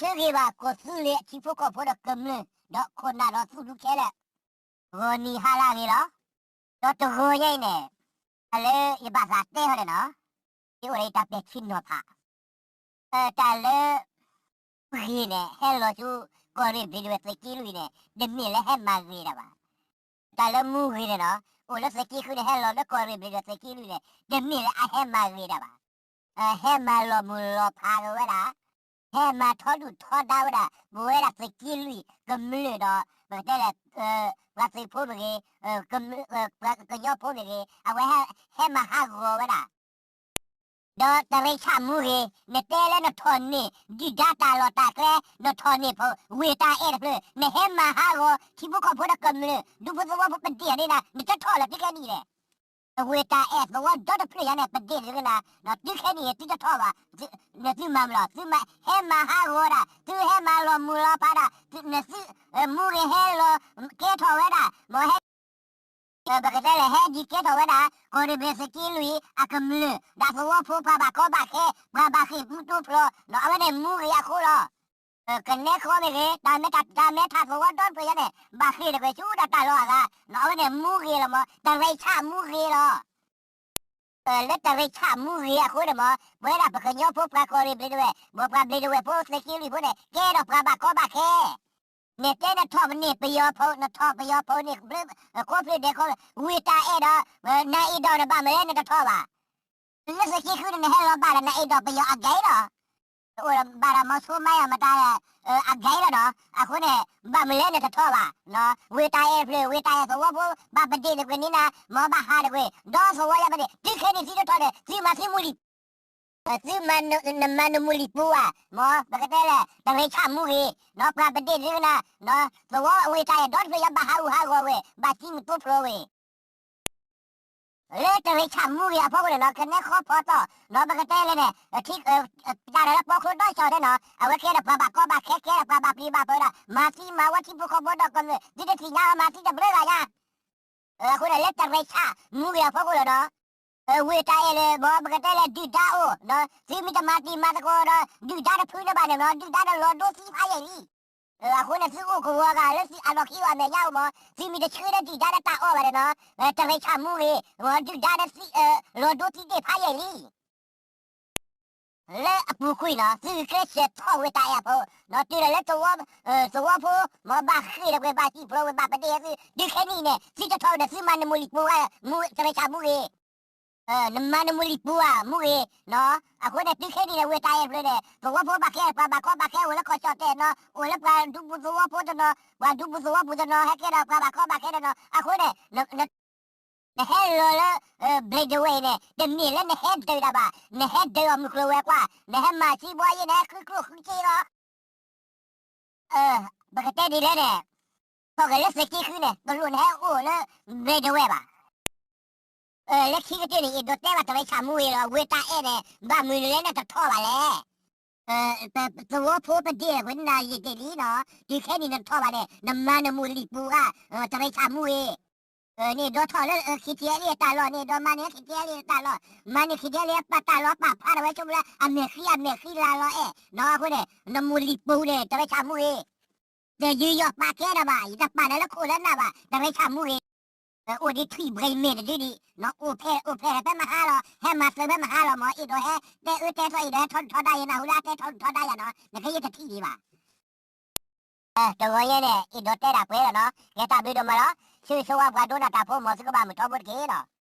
သုဂ့ၤဘၣ်ကိးသုလၢအထံဖိကီၢ်ဖိဒီးကမျၢၢ် ဒီးခိၣ်နၢ်ဒီးသူၣ်ဒူခဲလၢာ် ဂီၤနံၤဟါလၢအဂ့ၤလီၤ. ဒီးတဂီၤညါအံၤန့ၣ် တၢ်လၢယဘၣ်သးတဲထီၣ်န့ၣ်နီၤ, ယအိၣ်ဒီးယတၢ်ပဲာ်ထံနီၤဖး တၢ်လၢ မူဂ့ၤန့ၣ် ဟဲလီၤဆူ ကီၢ်ရ့ၣ်ဘျံးဒဝဲၣ်သုးက့လွံၢ်န့ၣ် တမ့ၢ်လၢဟဲမၤဂ့ၤတၢ်ဘၣ်. တၢ်လၢမူဂ့ၤန့ၣ်နီၤ အိၣ်လၢသုးက့ဃုန့ၣ် ဟဲလီၤလၢကီၢ်ရ့ၣ်ဘျံးဒဝဲၣ်သုးက့လွံၢ်န့ၣ် တမ့ၢ်လၢအဟဲမၤဂ့ၤတၢ်ဘၣ်. ဟဲမၤလီၤမုၢ်လီၤဖးက့ၤဝဲဒၣ်, ဟဲမၤထီဒုၣ်ထီဒါဝဲဒၣ် ပဝဲဒၣ်သုးက့လွံၢ်ကမျၢၢ်ဒီး ပကတဲလဲၣ် ပှၤသုးဖိမ့ၢ်ဂ့ၤ, ပှၤကညီဖိမ့ၢ်ဂ့ၤ, အဝဲ ဟဲမၤဟးဂီၤဝဲဒၣ် ဒီးတရံးဆၣ်မူဂ့ၤ, နတဲလၢနထီၣ်န့ၢ် ဒုၣ်ဒါတၢ်လီၢ်တၢ်ကျဲ, နထီၣ်န့ၢ်ဝ့ၢ်တၢ်အဲၣ်တဖျၢၣ်, နဟဲမၤဟးဂီၤထံဖိကီၢ်ဖိဒီးကမျၢၢ် ဒူဖိသဝီဖိပဒ့ၣ်န့ၣ်နၤ, နတထီၣ်လၢၤတုၤခဲနံၤလဲၣ်. ဝ့ၢ်တၢ်အဲၣ်သဝီဒီတဖျၢၣ်ညါန့ၣ် ပဒ့ၣ်န့ၣ်နၤ, တုၤခဲနံၤသုတထီၣ်ဘၣ်, နသုမၤမလီၤ, သုဟဲမၤဟးဂီၤဒၣ်, သုဟဲမၤလီၤမုၢ်လီၤဖးဒၣ်, နသု မူဂ့ၤဟဲလီၤကဲထီၣ်ဝဲဒၣ်, မ့ၢ်ဟဲ ပကတဲလဲၣ် ဟဲဒုးကဲထီၣ်ဝဲဒၣ် ကီၢ်ရ့ၣ်ဘျံးသုးက့လွံၢ်အကမျၢၢ် ဒီးသဝီဖိပှၤဘၣ်ကီဘၣ်ခဲ, ပှၤဘၣ်ဃ့ၢ်ပူတိဖျိ, အဝဲန့ၣ်မူဂ့ၤအဃိလီၤ. ကနဲဃီမ့ၢ်ဂ့ၤ, တၢ်မဲထးသဝီဒီတဖျၢၣ်ညါန့ၣ် ဘၣ်ဃ့ၢ်တကွဲၢ်ဆူတၢ်လီၢ်အဂၤ, အဝဲန့ၣ်မူဂ့ၤလီၤမး, တရံးဆၣ်မူဂ့ၤလီၤ. လၢတရံးဆၣ်မူဂ့ၤအဃိန့ၣ်မး ပဝဲဒၣ်ပကညီဖိပှၤကီၢ်ရ့ၣ်ဘျံးဒဝဲၣ်, ပှၤဘျံးဒဝဲၣ်ဖိသုးက့လွံၢ်ဖိန့ၣ် ကဲဒီးပှၤဘၣ်ကီဘၣ်ခဲ နတဲနထီၣ်န့ၢ်ပယီၤဖိ, နထီၣ်ပယီၤဖိန့ၣ် ခိဖျၢၣ်ဒဲးခီ, ဝ့ၢ်တၢ်အဲၣ်ဒီး နၤအဲၣ်ဒိးန့ၣ် ဘၣ်မနုၤလဲၣ်နတထီၣ်ဘၣ်. လၢသုးက့ဃုန့ၣ် နဟဲလီၤဘၣ်ဒီး နၤအဲၣ်ဒိးပယီၤအဂၤအံၤလီၤ. အိၣ်ဘၣ်ဒီးမီၤစိမါယၤမတၤ အဂၤအံၤလီၤနီၤ. အဃိန့ၣ် ဘၣ်မနုၤလဲၣ်နတထီၣ်ဘၣ်. ဝ့ၢ်တၢ်အဲၣ်တဖျၢၣ်, ဝ့ၢ်တၢ်အဲၣ်သဝီဖိ ဘၣ်ပဒ့ၣ်တကွဲၢ်န့ၣ်နၤ, မ်ဘၣ်ဟးတကွဲၢ်, ဒီသဝီယါပဒ့ၣ်, တုၤခဲနံၤသုတထီၣ်ဒီး သုမၤသုမူလံ သုမၤနမၤနမူလံပူၤဧါ, မ်ပကတဲလဲၣ် တရံးဆၣ်မူဂ့ၤ, နီၢ်ပှၤပဒ့ၣ်ဒုကနၤ, နီၢ်သဝီဝ့ၢ်တၢ်အဲၣ်ဒီတဖျၢၣ်ယါဘၣ်ဟးဂူာ်ဟးဂီၤဝဲ, ဘၣ်သံမုၢ်တိဖျိဝဲ. လၢတရံးဆၣ်မူဂ့ၤအဖီခိၣ်န့ၣ်နီၢ် ကနဲဃီဖီတီၢ်, နီၢ်ပကတဲလဲၣ်န့ၣ်, တၢ်ဒီးလၢပိာ်ခိၣ်ဒီဆၢၣ်န့ၣ်နီၢ် အဝဲကဲဒီးပှၤဘၣ်ကီဘၣ်ခဲ ကဲဒီးပှၤဘၣ်ပျံၤဘၣ်ဖုးဒီး မၤသံမၤဝီထံဖိကီၢ်ဖိဒီးကမျၢၢ် သုတသ့ၣ်ညါအီၤ မၤသံတဘျုးဂၤညါ အဃိန့ၣ် လၢတရံးဆၣ်မူဂ့ၤအဖီခိၣ်လီၤနီၢ်, ဝ့ၢ်တၢ်အဲၣ်လၢ မ်ပကတဲလဲၣ် ဒုၣ်ဒါအိၣ်, သုမ့ၢ်တမၤတံၤမၤသကိးဒီး ဒုၣ်ဒါတဖုန့ၣ်ဘၣ်န့ၣ်နီၢ် ဒုၣ်ဒါန့ၣ်လီၤဒိသံဖးယံာ်လံ. အဃိန့ၣ် သုအိၣ်ကဝီၤဂၤလၢသုအလီၢ်ခံအိၣ်အမဲာ်ညါအိၣ်မး သုမ့ၢ်တဆှၢလၢဒုၣ်ဒါလၢတၢ်အီၣ်ဘၣ်န့ၣ်နီၢ်, တရံးဆၣ်မူဂ့ၤ, ဒုၣ်ဒါန့ၣ် လီၤဒိသံတ့ၢ်ဖးယံာ်လံ. လၢအပူၤကွံာ်နီၢ် သုဂုာ်ကျဲးစၢးထီၣ်ဝ့ၢ်တၢ်အဲၣ်အဖိ, နီၢ်တုၤလီၤလၢသဝီဖိ မ့ၢ်ဘၣ်ဃ့ၢ်တကွဲၢ် ဘၣ်စံၣ်ဖျိးဝဲ ဘၣ်ပဒ့ၣ်သု တုၤခဲနံၤန့ၣ် သုတထီၣ်ဝဲဒီး သုမၤနမူလံပူၤဧါ, မူတရံးဆၣ်မူဂ့ၤ, နမၤနမူလံပူၤဧါ မူဂ့ၤ, အဃိန့ၣ် တုၤခဲနံၤန့ၣ် ဝ့ၢ်တၢ်အဲၣ်တဖျၢၣ်န့ၣ် သဝီဖိဘၣ်ကဲ ပှၤဘၣ်ကီဘၣ်ခဲ အိၣ်လၢကီၢ်ကၠီၣ်တဲာ်နီၢ် အိၣ်လၢပှၤဒူပူၤသဝီဖိတနီၤ ပှၤဒူပူၤသဝီပူၤတနီၤ ဟဲကဲဒီးပှၤဘၣ်ကီဘၣ်ခဲတနီၤ အဃိန့ၣ် နဟဲလီၤလၢ ဘျံးဒဝဲၢ်အံၤန့ၣ် တမ့ၢ်လၢနဟဲဒုးတၢ်ဘၣ်, နဟဲဒုးအီၤမုၢ်ကျိၤဝဲၤကွာ်, နဟဲမၤသံဘှီယ့ၣ် နဟဲဃုကျိၣ်ဃုစ့လီၤ. ပကတဲဒ်လဲၣ်န့ၣ်, ထီၣ်က့ၤလၢသုးက့ဃုန့ၣ် တလိၣ်နဟဲအိၣ်လၢ ဘျံးဒဝဲၢ်ဘၣ်. လၢခံကတၢၢ်န့ၣ် အဲၣ်ဒိးတဲဘၣ်တရံးဆၣ်မူဂ့ၤလီၤ ဝ့ၢ်တၢ်အဲၣ်န့ၣ် ဘၣ်မနုၤလဲၣ်နတထီၣ်ဘၣ်လဲၣ်. သဝီဖိပဒ့ၣ်ပနၢ်ယံာ်တ့ၢ်လံနီၤ, တုၤခဲနံၤနတထီၣ်ဘၣ်န့ၣ် နမၤနမူလံပူၤဧါ, တရံးဆၣ်မူဂ့ၤ န့ၣ်ဒီးထီၣ်လၢ ခံထံအဲလံအတၢ်လီၢ်န့ၣ်ဒီး မၤန့ၢ်ခံထံအဲလံအတၢ်လီၢ်, မၤန့ၢ်ခံထံအဲလံအပာ်တၢ်လီၢ်ပာ်ဖျါထီၣ်ဝဲဆိမိၣ်လၢ အမဲာ်ဃံအမဲာ်ဃံလၤလီၤအဲၣ်နီၤ အဃိန့ၣ် နမူလံပူၤန့ၣ် တရံးဆၣ်မူဂ့ၤ, တယုၢ်ယီၣ်ပာ်ကဲဒီးဘၣ် ယတပာ်နၤလၢခိၣ်လၢနၢ်ဘၣ် တရံးဆၣ်မူဂ့ၤ, အိၣ်ဒံးထွံၣ်ဘြံၤမ့ၢ်တဒုဒံး, အိၣ်ဖျဲၣ်အိၣ်ဖျဲၣ်ဖဲမဟါလီၤ ဟဲမၤသၢဖဲမဟါလီၤ မ့ၢ်အဲၣ်ဒိးဟဲ တဲအၢတဲသီအဲၣ်ဒိးဟဲထီၣ်ထီဒါယၤ နၢ်ဟူလၢအတဲထီၣ်ထီဒါယၤနီၤ နကယဲၢ်တထံၣ်ဒံးဘၣ်. တဂီၤညါန့ၣ် အဲၣ်ဒိးတဲဒၣ်ပှဲၤလီၤနီၤ, ယတၢ်ဘျုးဒိၣ်မးလီၤ, ဆၢဂ့ၤဆၢဝါပှၤဒိကနၣ်တၢ်ဖိ မ်သုကဘၣ်မုာ်ထီဘိတက့ၢ်လီၤ.